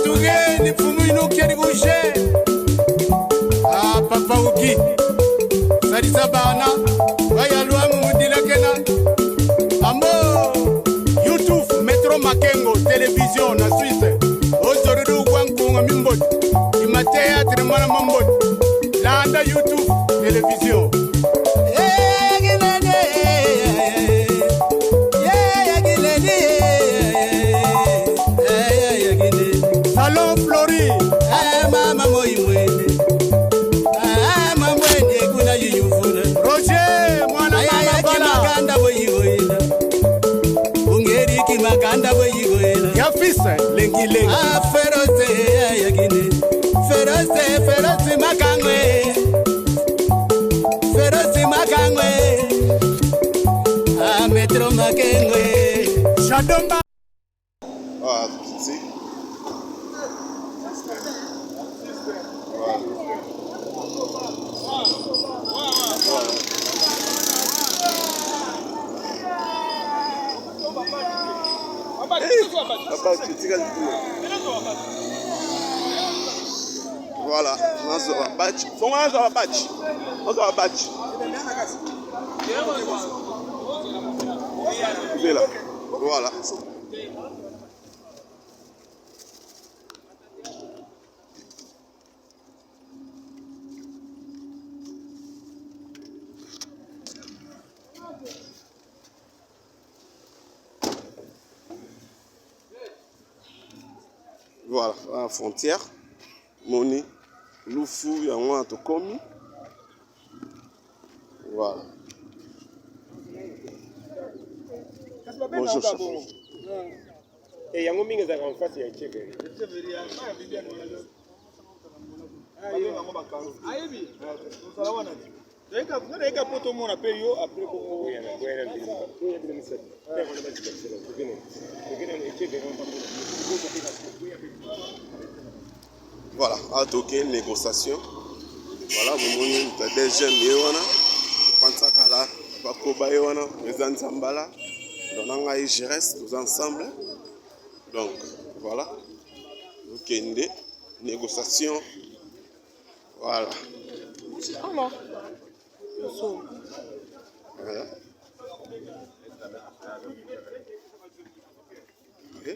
Portugais ni fumu inuki kushe. Ah papa uki. Salisa bana bayalwa mumudilakena. Ambo YouTube Metro Makengo télévision na Suisse. Ozorudu kwankunga mimbot. Imatea trimana mambot. Landa YouTube télévision. Salon Flori. Roger mwana mama bala. Ya fils lengi lengi. Metro Makengwe. Shadomba. Ah, tokiti. Voilà. Papa, tika Voilà, nazwa batch. Fonga nazwa batch. Nazwa batch. Zela. Voilà. Voilà, la frontière. Moni, Lufu, yango wana tokomi. Voilà. Bonjour, chef. Eh, yango mingi ezalaka en face ya Echeverry. Boya na boya na bino. Boya bino misato. Te wana bazika biso na tokene. Tokene na Echeverry wana pambola. Voilà, awa toke négociation. Voilà, bomoni moto ya DGM ye wana, Pantsakala, bakoba ye wana, président Nzambala. Donc na ngai Jerès, toza ensemble. Donc voilà, tokende négociation. Voilà. Voilà. Ok.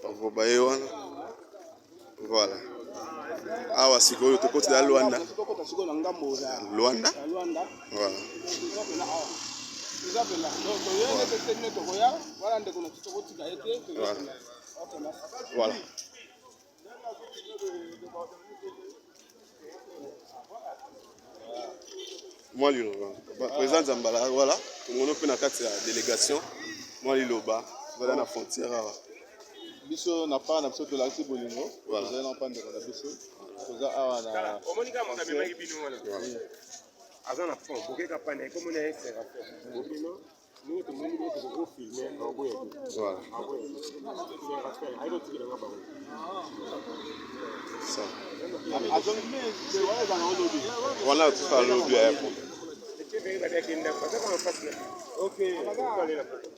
Bakoba ye wana. Voilà. Awa sikoyo tokoti na Luanda. Luanda. Voilà. Voilà. Voilà. Mwa liloba. Président Zambala, voilà. Tomono mpe na kati ya délégation. Mwa liloba. Voilà na frontière awa. Biso na part na biso tolakisi bolingo. Voilà. Tozali na mpa ndeko na biso. Toza awa na Omoni kaka moto amemaki bino wana. Aza na fond, bokeka pana ekomona ye Serafin. Bokeno, ndenge tomoni bino tokofilme akoboya te. Voilà. Akoboya te. Serafin, ayi kotikela nga bango. Ça. Wana tosala lobi ya airport. Echeverry babiaki ndako, aza kaka en face na biso. Tokale na poko.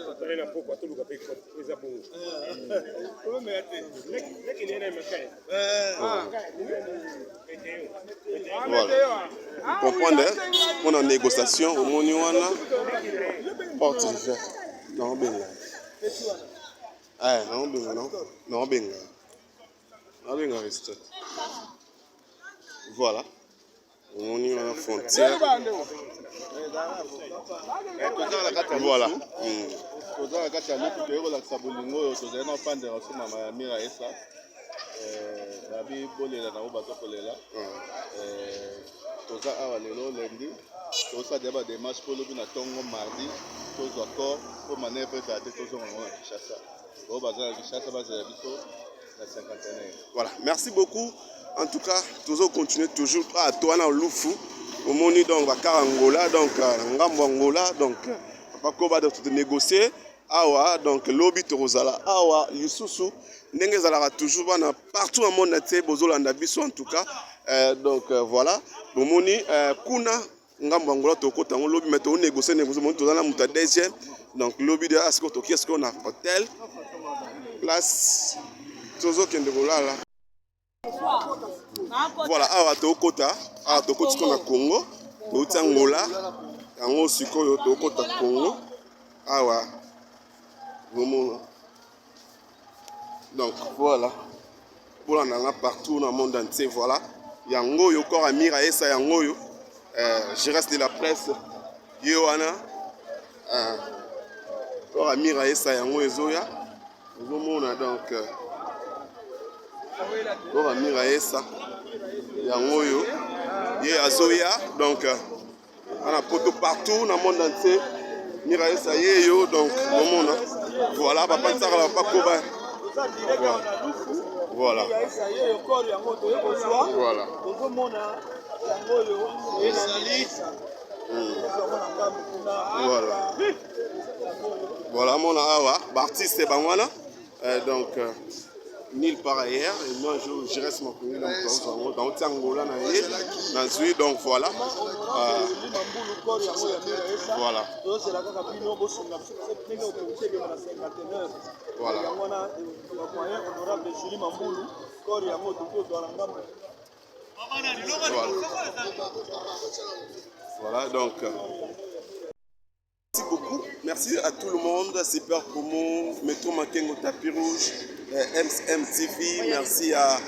Tokale na poko, atoluka pe kote, eza bongo. Leki nene makaya. Voilà. Vous comprenez hein? Pour la négociation, au moni wana porte rivière. Non, benga. Eh, non benga non. Non benga. Non benga reste. Voilà. Omoni wana frontière. Toza na kati ya Voilà. Lufu. Toza na kati ya Lufu, toyei kolakisa bolingo oyo tozali na mpa ndeko na biso mama ya Mira Esa. Babi bolela na oyo baza kolela. Toza awa lelo lundi, tozosala deja ba démarche mpo lobi na ntongo mardi tozwa corps mpo manœuvre ezala te, tozonga nango na Kinshasa. Oyo baza na Kinshasa bazela biso na cinquantenaire. Voilà, merci beaucoup. En tout cas, toujours continuer toujours à toi na Lufu. Omoni donc bakar Angola donc ngambo Angola donc bakoba donc tout négocier awa donc lobi tokozala awa lisusu ndenge ezalaka toujours bana partout na monde entier bozolanda biso en tout cas donc voilà bomoni kuna ngambo Angola tokota yango lobi mais tonégocie négocie bomoni toza na moto ya deuxième donc lobi de sikoyo tokie sikoyo na hôtel. Place tozokende kolala. Voilà, awa tokota, awa tokoti sikoyo na Congo, touti Angola, yango sikoyo tokota Congo awa bomona. Donc voilà, bolanda nga partout na monde entier, voilà. Yango oyo corps Amir Aesa yango oyo, je reste de la presse ye wana, corps Amir Aesa yango ezoya, ozomona donc corps Amir Aesa yango oyo ye azoya, donc ana poto partout na monde entier Mira Esa ye yo, donc bomona voilà papa Nsakala, papa Koba, voilà voilà voilà voilà mona awa ba artiste bango wana, donc nulle part ailleurs et moi je reste makongi na moto yango donc ti Angola na ye nazwi, donc voilà voilà. Tozela kaka bino bosunga biso ndenge autorité ebema na cinquantenaire. Voilà. Yango wana bamoyen honorable Julie Mambulu, corps yango toki ozwa na ngambo. Voilà, voilà donc merci beaucoup. Merci à tout le monde. Super Promo, Metro Makengo Tapis Rouge, MSM TV. Merci à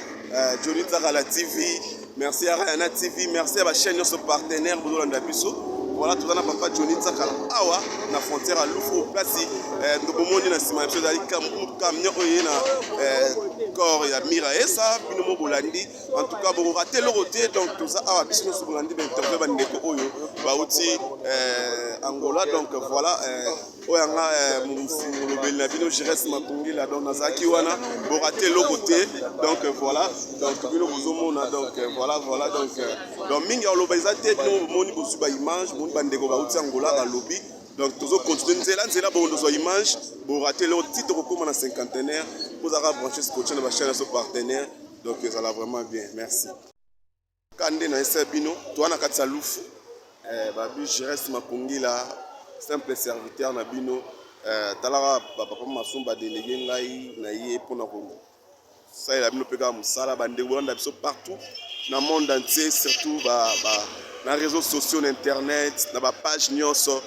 Johnny Tsakala TV. Merci à Rayana TV. Merci à ma chaîne, notre partenaire, Bozolanda Biso. Voilà, tout ça, papa Johnny Tsakala. Awa, na frontière à Lufu, place, bomoni na sima biso ezali camion oyo na corps ya Mira Esa, bino mo bolandi. En tout cas, bokorater eloko te, donc toza awa biso nyonso bolandi bainterview bandeko oyo bauti Angola. Donc voilà, oyo yanga molobeli na bino Jires Makongila, donc nazalaki wana, borater eloko te. Donc voilà, donc bino bozomona, donc voilà voilà, donc mingi ya koloba eza te, bino bomoni, bozwi baimage, bomoni bandeko bauti Angola balobi. Donc tozocontinue nzela nzela, bongo tozwa image, borater eloko ti tokokóma na cinquantenaire. Ozalaka branché, scotché na bachaîne na so partenaire, donc ezala vraiment bien. Merci. Ka nde nayesa bino, toza na kati ya Lufu, babi Jires Makongila, simple serviteur na bino. Talaka bapapa Masumu badéléguer ngai na ye mpona kosalela bino mpe kaka mosala. Bandeko bolanda biso partout na monde entier, surtout na réseaux sociaux, na internet, na bapage nyonso,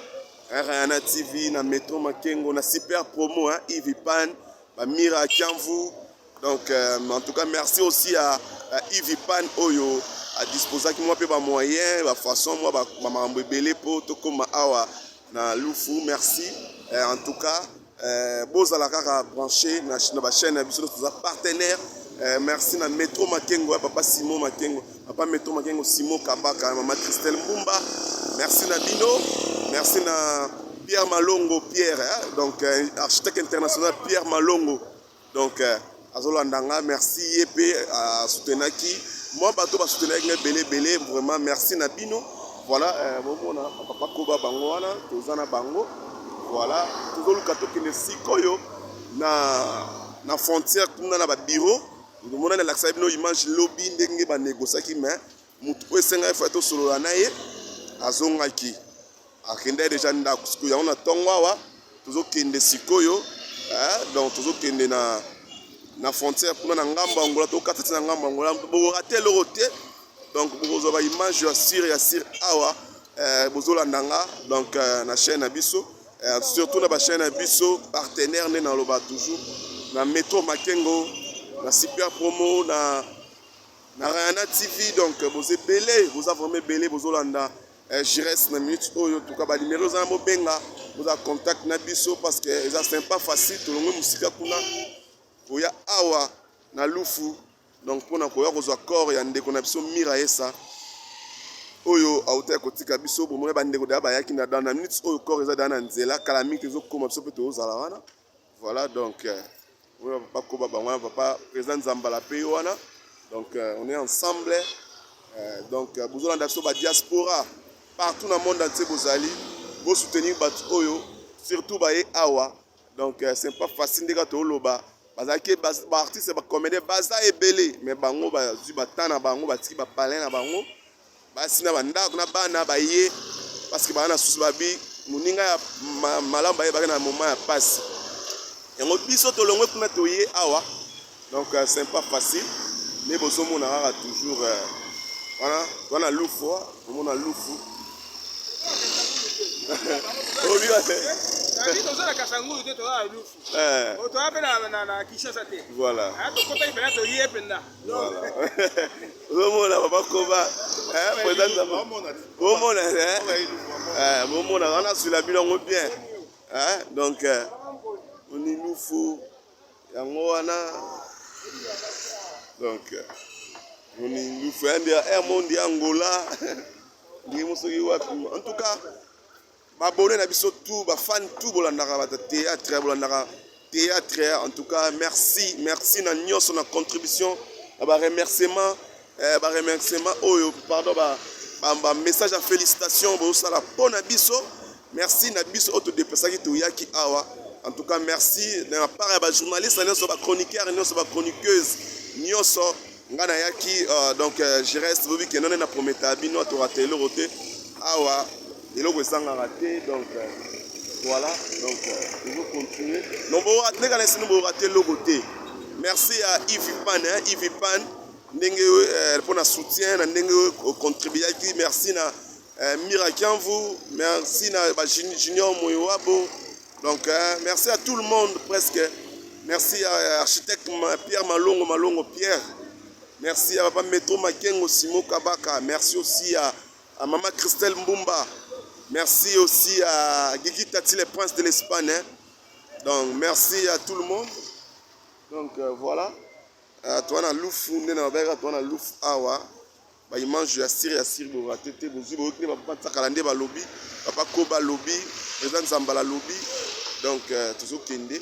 Rayana TV, na Metro Makengo, na Super Promo, hein, Yves Pan, Bamira Kiamvu. Donc en tout cas merci aussi à Yves Pan oyo adisposaki mwa mpe bamoyen, bafaçon mwa bamakambo ebele mpo tokóma awa na Lufu. Merci en tout cas, bozala kaka branché na bachaîne na biso, toza partenaire. Merci na Metro Makengo ya papa Simon Makengo, papa Metro Makengo, Simon Kabaka, mama Christelle Mbumba, merci na bino. Merci na Pierre Malongo Pierre, hein? Donc architecte international Pierre Malongo, donc azolanda nga, merci. Ye mpe asoutenaki mwa bato basoutenaki nga ebele ebele, vraiment merci na bino. Voilà, bomona papa Koba bango wana, toza na bango. Voilà, tozoluka tokende sikoyo na frontière kuna na babureau. Omona nalakisa bino image lobi ndenge banégociaki, mais motu oyo esengaki fa tosolola na ye azongaki, akendaki déjà ndako. Sikoyo yango na ntongo awa tozokende sikoyo, donc tozokende na frontière kuna na ngambo ya Angola, tokata ti na ngambo ya Angola. Bokorater eloko te, donc bokozwa baimage ya sûr ya sûr awa. Bozolanda nga donc na chaîne na biso, surtout na bachaîne na biso partenaire, nde naloba toujours na Metro Makengo, na Super Promo, na Rayana TV. Donc boza ebele, boza vraiment ebele, bozolanda Jires na minute oyo. Tuka banuméro eza na, bobenga, boza contact na biso, parce que eza c'est pas facile, tolongwe mosika kuna koya awa na Lufu, donc mpona koya kozwa corps ya ndeko na biso Mira Esa oyo autaki kotika biso. Bomoni bandeko deya bayaki na minute oyo, corps eza deya na nzela, kala mingi tezokóma, biso mpe tozozala wana. Voilà, donc oyo papa Koba bango wana, papa président Nzambala mpe yo wana, donc on est ensemble. Donc bozolanda biso badiaspora partout na monde entier, bozali bosoutenir bato oyo surtout baye awa. Donc c'est pas facile ndenge toloba, bazalaki baartiste, bacomédien baza ebele, mais bango bazwi batan na bango, batiki bapalin na bango, basi na bandako na bana, baye parce que baa na susu babi moninga ya malamu, bayebaki na moment ya pasi. Yango biso tolongwe kuna toye awa. Donc euh, c'est pas facile mais bozomona kaka toujours euh, wana wana lufu omona lufu obi toza na kasangulu te, toza na lufu, eh. toza mpe na Kinshasa te. Voilà, tokotaki mpenza, toye mpenza. Ozomona papa Koba, président Nzamba, bomona, bomona wana azwila bino yango bien. Donc oni lufu yango wana, donc oni lufu ya nde air monde ya Angola ndenge mosoki wapi. En tout cas babone na biso tout, bafan tout, bolandaka bato théâtre, bolandaka théâtre, en tout cas merci, merci na nyonso, na contribution, na baremerciement, baremerciement oyo, pardon, bamessage ya félicitation bozosala mpo na biso. Merci na biso oyo todepesaki, toyaki awa. En tout cas merci na part ya bajournaliste nyonso, bachroniqueur nyonso, bachroniqueuse nyonso. Ngai nayaki, donc je reste bobi kende nde na prometa bino, torate eloko te awa, eloko ezangaka te. Donc voilà, donc tozocontinue. Donc ndenge na esino borate eloko te. Merci à Yves Pan, hein, Yves Pan, ndenge mpona soutien na ndenge ocontribuaki. Merci na Mira Kianvu, merci na ba Junior Moyoabo. Donc merci à tout le monde presque. Merci à architecte Pierre Malongo, Malongo Pierre. Merci à papa Metro Makengo, Simo Kabaka. Merci aussi à maman Christelle Mbumba. Merci aussi à Guigui Tati, le prince de l'Espagne, hein. Donc merci à tout le monde. Donc voilà. Toi na lufu nde na babeka, toi na lufu awa. Baimage ya siri ya siri, borate te, bozwi, boyoki nde bapapa Ntsakala nde balobi, papa Koba alobi, président Nzambala alobi. Donc tozokende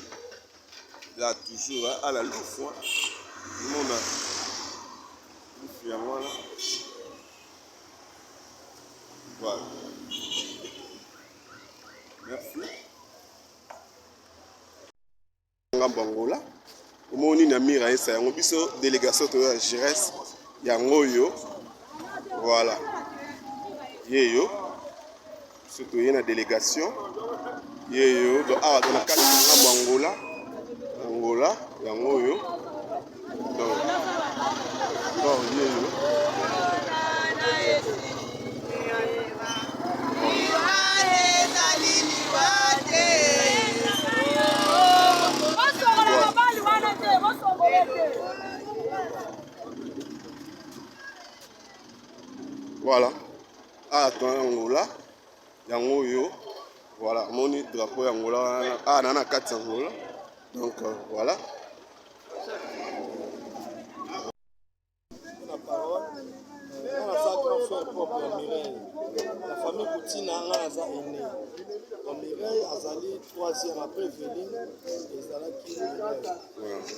là toujours à la lufu, mona lufu yango wana. Voilà, merci. Ngambo Angola, omoni na mire ayesa yango, biso délégation toyo ya Gires yango oyo. Voilà, yeyo biso toye na délégation yeyo. Donc awa na kati ya ngambo Angola, Angola yango oyo. Donc yeyo. Voilà, awa tona Angola yango oyo. Voilà, omoni drapeau ya Angola wana, awa na na kati ya Angola. Donc voilà. Na parole, nga naza grand frère propre ya Mireille. Na famille Kutina, nga naza aîné. Donc Mireille azali troisième après Veline, ezalaki Mireille.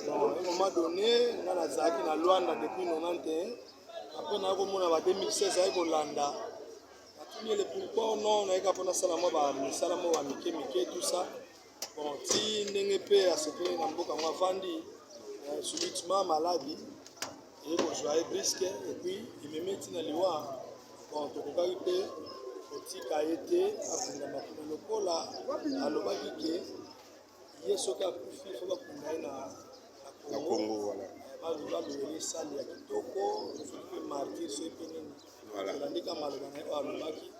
Donc à un moment donné, nga nazalaki na Luanda depuis 91. Après naya komona ba 2016 aye kolanda, natuni ele pourquoi non, nayeka mpo nasala mwa bamisala mwa bamike mike, tout ça. Bon, ti ndenge mpe asepeli na mboka yango, avandi, subitement maladi eye kozwa ye brusque et puis ememi ntina liwa. Bon, tokokaki mpe kotika ye te akundama kuna, lokola alobaki ke ye soki akufi, fo bakunda ye na na Congo. Voilà. Baloweli salle ya kitoko, soki mpe martyr, soki mpe nini. Tolandika maloba na ye oyo alobaki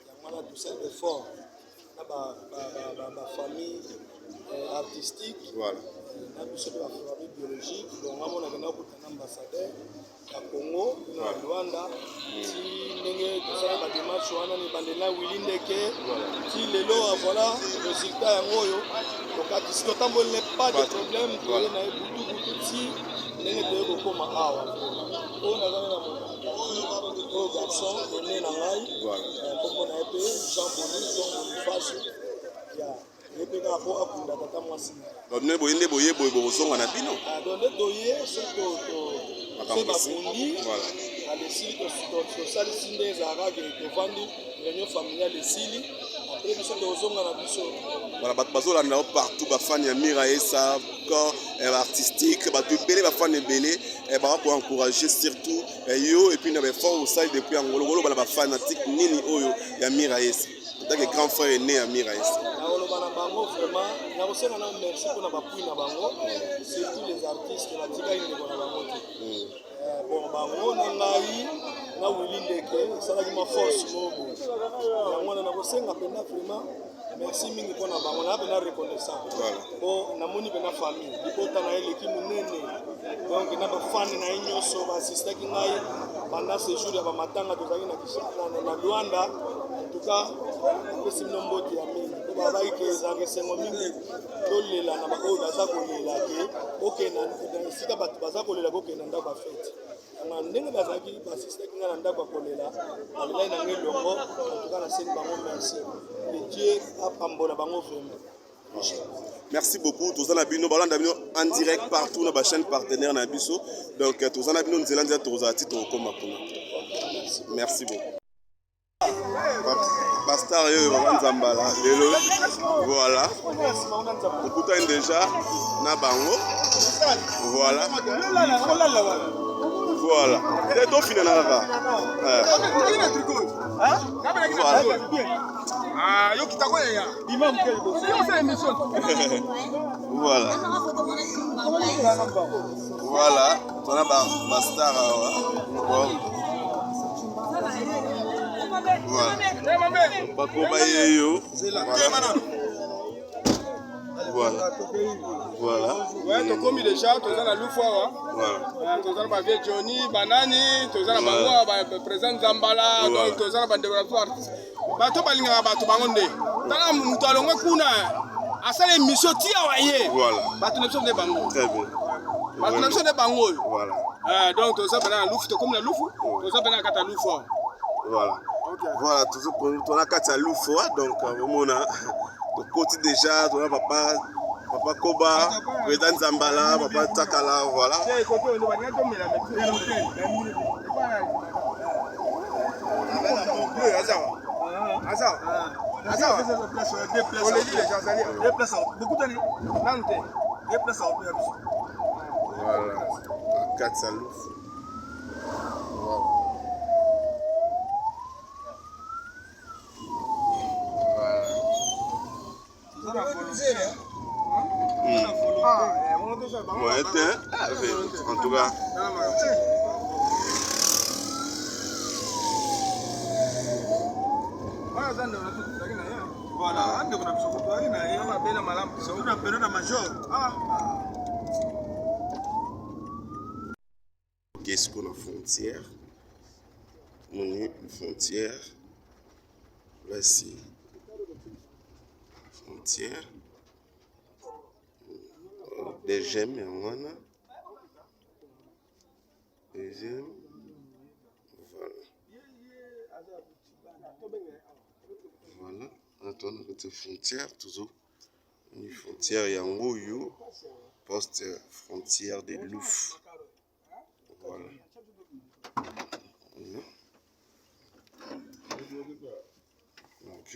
yango wana. Tosali effort na bafamille artistique na biso mpe bafamille biologique. Donc nga monaka nakuta na ambassadeur ya Congo kuna na Luanda, ti ndenge tosala badémarche wana na ebandeli na Wili Ndeke ti lelo. Voilà, résultat yango oyo tokatisi, totamboli ne pas de problème, toye na ye butu butu ti ndenge toye kokóma awa. Oyo nazali na oyo garçon aîné na ngai, kombo na ye mpe Jean Boni, Jean Boniface ya ye mpe kaka mpo akunda tata mwasi na ye. Donc nde boye, nde boye boye bokozonga na bino. Donc nde toye, soki bakundi alesili, tosalisi nde ezalaka ke tovandi, réunion familiale esili, après biso tozonga na biso. Voilà, bato bazolanda yo partout, bafani ya Mira Esa, corps artistique, bato ebele, bafani ebele baka koencourage surtout yo et puis na baeffort osali depuis yango. Koloba na bafanatique nini oyo ya Mira Esa en tant que grand frère aîné ya Mira Esa? Nakoloba na bango. Bango vraiment nakosenga nao merci mpona bapui na bango, surtout les artistes batikali ndeko na bango te. Bon, bango na ngai na Willy Ndeke esalaki mwa force moko boye. Yango wana nakosenga mpenza vraiment merci mingi mpona bango, naa mpenza reconnaissant po namoni mpenza famille libota na ye eleki monene, donc na bafane na ye nyonso baasistaki ngai pendant séjour ya bamatanga tozalaki na Luanda. En tout cas napesi bino mbote ya mingi po babaki ke ezalaka esengo mingi tolela na baoyo baza kolela ke okenda na esika bato baza kolela, kokenda ndako ya fete. Yango ndenge bazalaki baasistaki ngai na ndako ya kolela, balelaki na ngai elongo. En tout cas nasengi bango merci, que Dieu apambola bango vraiment. Merci beaucoup. Toza na bino, balanda bino en direct partout na bachaîne partenaire na biso. Donc toza na bino nzela nzela, tokozala ti tokokoma kuna. Merci beaucoup. Bastar oyo baba Nzambala lelo, voilà, tokutani déjà na bango. Voilà, voilà, te tofina na kaka. Voilà. Voilà, voilà, tona bastar awa. Voilà, bakoba yeyo. Voilà, voilà. Ouais, tokomi déjà, toza na Lufu awa. Toza na bavie Johnny banani, toza na bango awa, baprésident Nzambala. Donc toza na bandeko na biso artiste, bato balingaka bato bango nde. Tala moto alongwe kuna, asala émission ti awa ye. Bato na biso nde bango. Très bien. Bato na biso nde bango oyo. Donc toza pena na Lufu, tokomi na Lufu, toza pena na kati ya Lufu awa. Voilà, toujours tona kati ya Lufu. Donc omona tokoti déjà, tona papa Koba, président Nzambala, papa Takala, voilà. Voilà, kati ya Lufu. Voilà. Ouais, en tout cas. Voilà, ndeko na biso tozalaki na ye babela malamu na période ya major. Qu'est-ce qu'on a frontière? Moni frontière. Voici frontière. Deuxième yango wana. Deuxième. Voilà. Voilà. Wana toza na kati ya frontière, toujours ni frontière yango oyo, poste frontière de Louf. Voilà. Ok.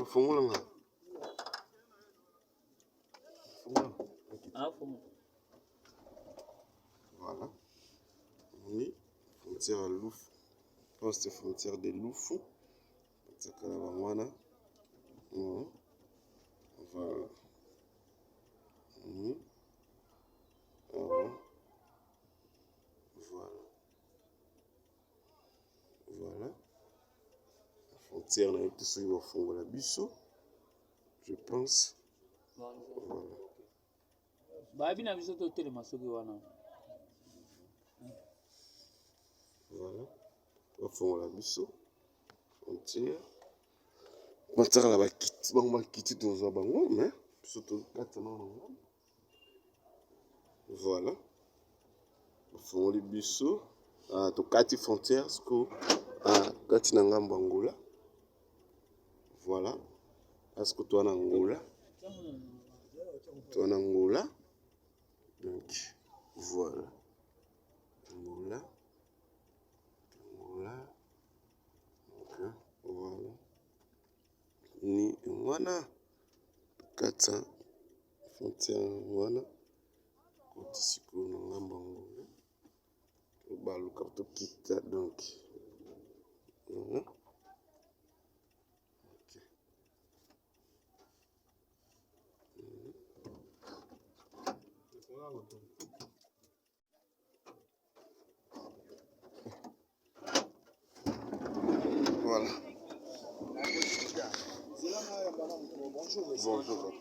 Fongola nga. Fongola. Voilà. Oui, frontière ya Lufu. Poste frontière de Lufu. Batikala bango wana. Voilà. Voilà. Voilà. Frontière na yebi te soki bafongola biso. Je pense. Voilà. Bayebi na biso totelema soki wana. Voilà. Bafongola biso frontière. Batikala bakiti bango, bakiti tozwa bango, mais biso tokata na bango. Voilà. Bafongoli biso, tokati frontière siko, kati na ngambo ya Angola. Voilà. Parce toa na Angola. Toa na Angola. Donc voilà. Angola. Angola. Donc voilà. Ni wana kati frontière wana, koti sikoyo na ngambo ya Angola. Tobaluka tokita donc. Voilà. Voilà. Bonjour.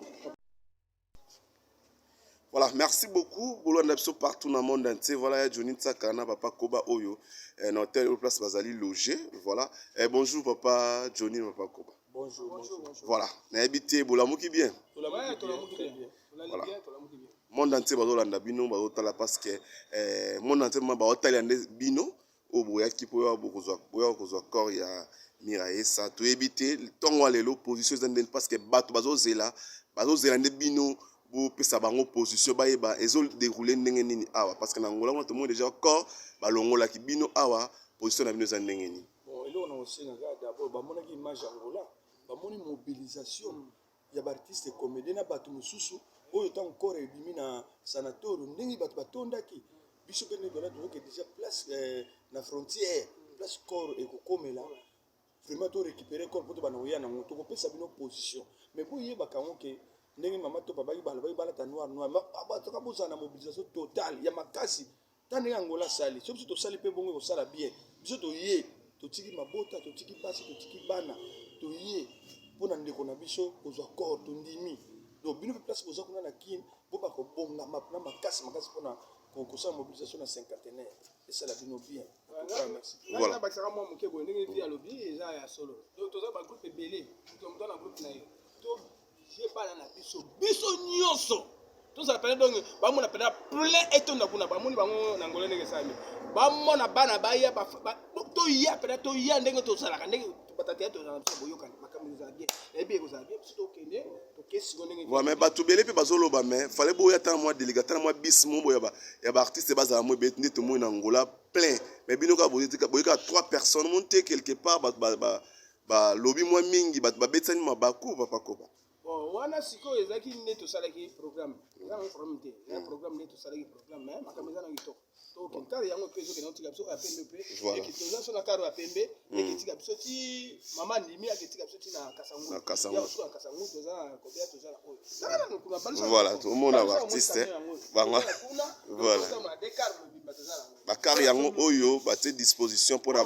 Voilà, merci beaucoup. Bolanda biso partout dans le monde entier. Voilà, il y a Johnny Tsakana, papa Koba Oyo, un hôtel où place Bazali logé. Voilà. Et bonjour papa Johnny, papa Koba. Bonjour, bonjour. Voilà. Nayebi te bolamuki bien. Ouais, tolamuki bien. Tolali Voilà. bien, tolamuki bien. Monde entier bazolanda bino, bazotala parce que eh, monde entier ma baotala nde bino oyo boyaki mpo oya bokozwa boya kozwa corps ya Miraesa. Toyebi te ntongo ya lelo position eza ndeni parce que bato bazozela bazozela nde bino bopesa bango position bayeba ezo dérouler ndenge nini awa parce que na Angola kuna tomoni déjà corps balongolaki bino awa position na bino eza ndenge nini. Bon, eloko na kosenga kaka d'abord bamonaki image ya Angola, bamoni mobilisation ya baartiste comédien na bato mosusu oyo ntango corps ebimi na sanatorio ndenge bato batondaki biso mpe ndenge tona tozoke déjà place na frontière place corps ekokomela vraiment to récupérer corps mpo tobanda koya nango tokopesa bino position mais boyebaka yango ke ndenge mama to babaki balobaki balata noir noir batoka bozala na mobilisation totale ya makasi ta ndenge Angola asali so biso tosali mpe bongo ekosala bien biso toye totiki mabota totiki basi totiki bana toye mpo na ndeko na biso kozwa corps tondimi donc bino mpe place boza kuna na Kin boba kobongama na makasi makasi mpona kosala mobilisation na cinquantenaire esala bino bien. En tout cas, merci. Voilà. Voilà. Bakisaka mwa moke boye ndenge vi alobi eza ya solo. Donc toza ba groupe ebele, moto moto na groupe na ye. To je bana na biso, biso nyonso. Tozala pena donc bamona pena plein etonda kuna bamoni bango na ngolo ndenge esalami. Bamona bana baya toya pena toya ndenge tozalaka ndenge batata ya tozala biso boyokani makambo ezala bien. Nayebi ekozala bien biso tokende tokesi sikoyo ndenge Voilà, mais bato ebele mpe bazoloba mais fallait boya ata na mwa délégué ata na mwa bis mo boye ya baartiste bazala mo ebele nde tomoni na Angola plein mais bino kaka boye kaka trois personnes moni te quelque part bato balobi mwa mingi bato babetisani mabaku papa Koba. Bon, wana sikoyo ezalaki nde tosalaki programme eza nango problème te eza programme nde tosalaki programme mais makambo eza na kitoko tokende kare yango mpe ezokende otika biso oyo ya pembe mpe Voilà. Toza so na kare ya pembe eketika biso ti mama ndimi aketika biso ti na Kasangu Na Kasangu. Ya kosuka na Kasangu toza na Kobea toza na oyo Tala nanu kuna, balusa Voilà, yango. tomona Balusa ba yango artiste, camion yango. bango. Toza kuna, Voilà. toza na deux cars mobimba toza na yango. Bakare yango oyo batie disposition mpona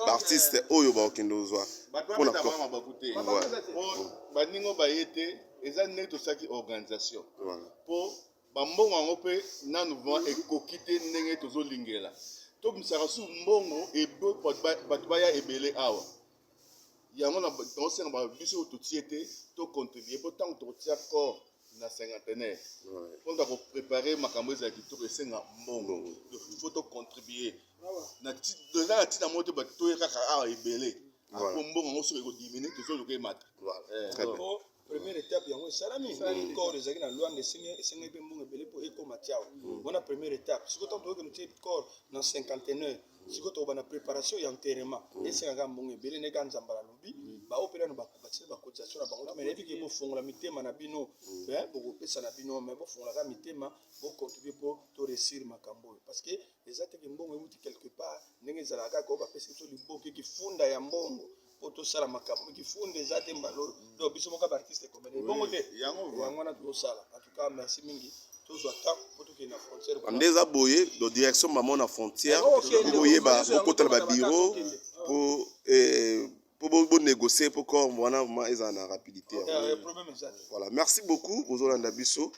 baartiste oyo bakokende kozwa bato mpona babeta corps. bango mabaku te Voilà. Eza te. po baningo baye te eza ndenge tosalaki organisation Voilà. mpo bambongo yango mpe nanu vraiment ekoki te ndenge tozolingela tobimisaka su mbongo ebe bato baya ebele awa yango naosenga ba biso oyo totie te tocontribue mpo ntango tokotia corps na cinquantenaire mpona koprépare makambo ezala kitoko esenga mbongo. Donc il faut tocontribue eza na ntina moko te bato toye kaka awa ebele Voilà. po mbongo yango soki ekodimine tozoluka emata Voilà. Eh, Très bien. Po première étape yango esalami corps ezalaki na Luanda esengeli mpe mbongo ebele mpo ekóma tiawa wana première étape sikoyo ntango toyokende tie corps na cinquantenaire sikoyo tokoba na préparation ya enterrement esengaka mbongo ebele ndenge Nzambe alobi bao mpe nano batie bacotisation na bango te mais nayebi ke bofongola mitema na bino bokopesa na bino mais bofongolaka mitema bocontribue mpo toréussir makambo oyo parce que eza teke mbongo euti quelque part ndenge ezalaka kaka oyo bapesi biso liboke kifunda ya mbongo mpo tosala makambo kifunda eza te mbala oyo donc biso moko baartiste comédien bongo te yango yango wana tozosala. En tout cas, merci mingi tozwa temps mpo tokende na frontière. Nde eza boye do direction bamo na frontière Okende, po boyeba okende, bokotala okende, babiro okende. po bonégocie po corps wana vraiment ezala na rapidité yango. Problème eza te. Voilà, merci beaucoup bozolanda biso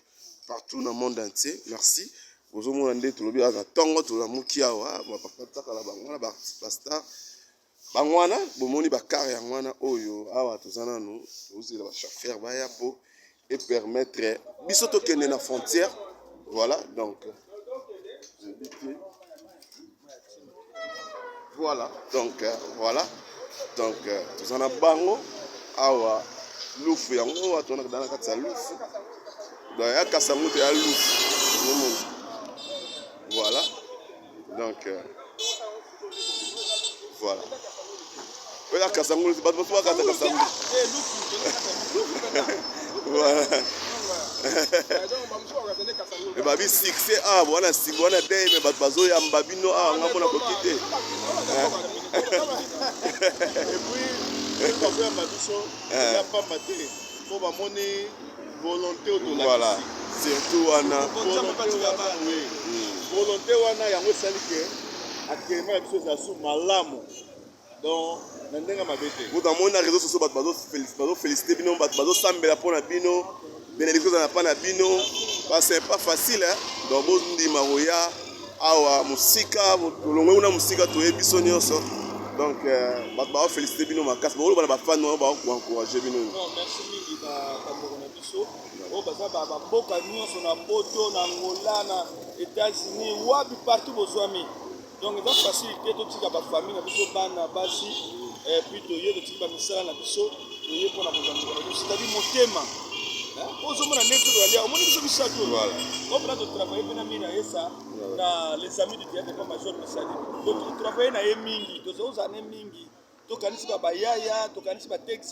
partout na monde entier. Merci. Bozomona nde tolobi awa na ntongo tolamuki awa bapapa takala bango wana bastar bango wana bomoni bakare yango wana oyo awa toza nanu tozela bachauffeur baya po epermettre biso tokende na frontière. Voilà, donc nayebi te. Voilà, donc voilà, donc toza na bango awa Lufu yango awa toza na kati ya Lufu donc ya Kasangu te ya Lufu omona. Voilà, donc voilà oyo ya Kasangu bato mosusu bakata Kasangu. Voilà. Me babi succès awa wana nsima wana dei me bato bazoyamba bino awa nga mona koki te. Et puis bakoyamba biso eza pamba te mpo bamoni volonté oyo Voilà. tolakisi. Surtout wana. Volonté wana yango esali ke accueillement ya biso ezala su malamu, donc na ndenge mabe te. Kuta moni na réseau sociaux, bato bazofélicité bino, bato bazosambela mpo na bino, bénédiction ezala mpa na bino, parce c'est pas facile, hein? Donc bondima koya awa mosika, tolongwe kuna mosika, toyebi biso nyonso. Donc bato bazofélicité bino makasi, bakoloba na bafans oyo bakoencourage bino. Non, merci mingi bandeko na biso oyo baza bamboka nyonso, na Poto, na Angola, na États-Unis, wapi, partout bozwami. Donc eza facile te totika bafamille na biso, bana, basi, puis toye, totiki bamisala na biso, toye mpona kozwa ndeko na biso, c'est-à-dire motema ozomona ndenge biso toyalia. Omoni biso misato oyo mpona totravaille mpe na mini ayesa na Les Amis du Théâtre pa Major Misali. Donc totravaille na ye mingi, tozozala ne mingi, tokanisi babayaya, tokanisi batexa.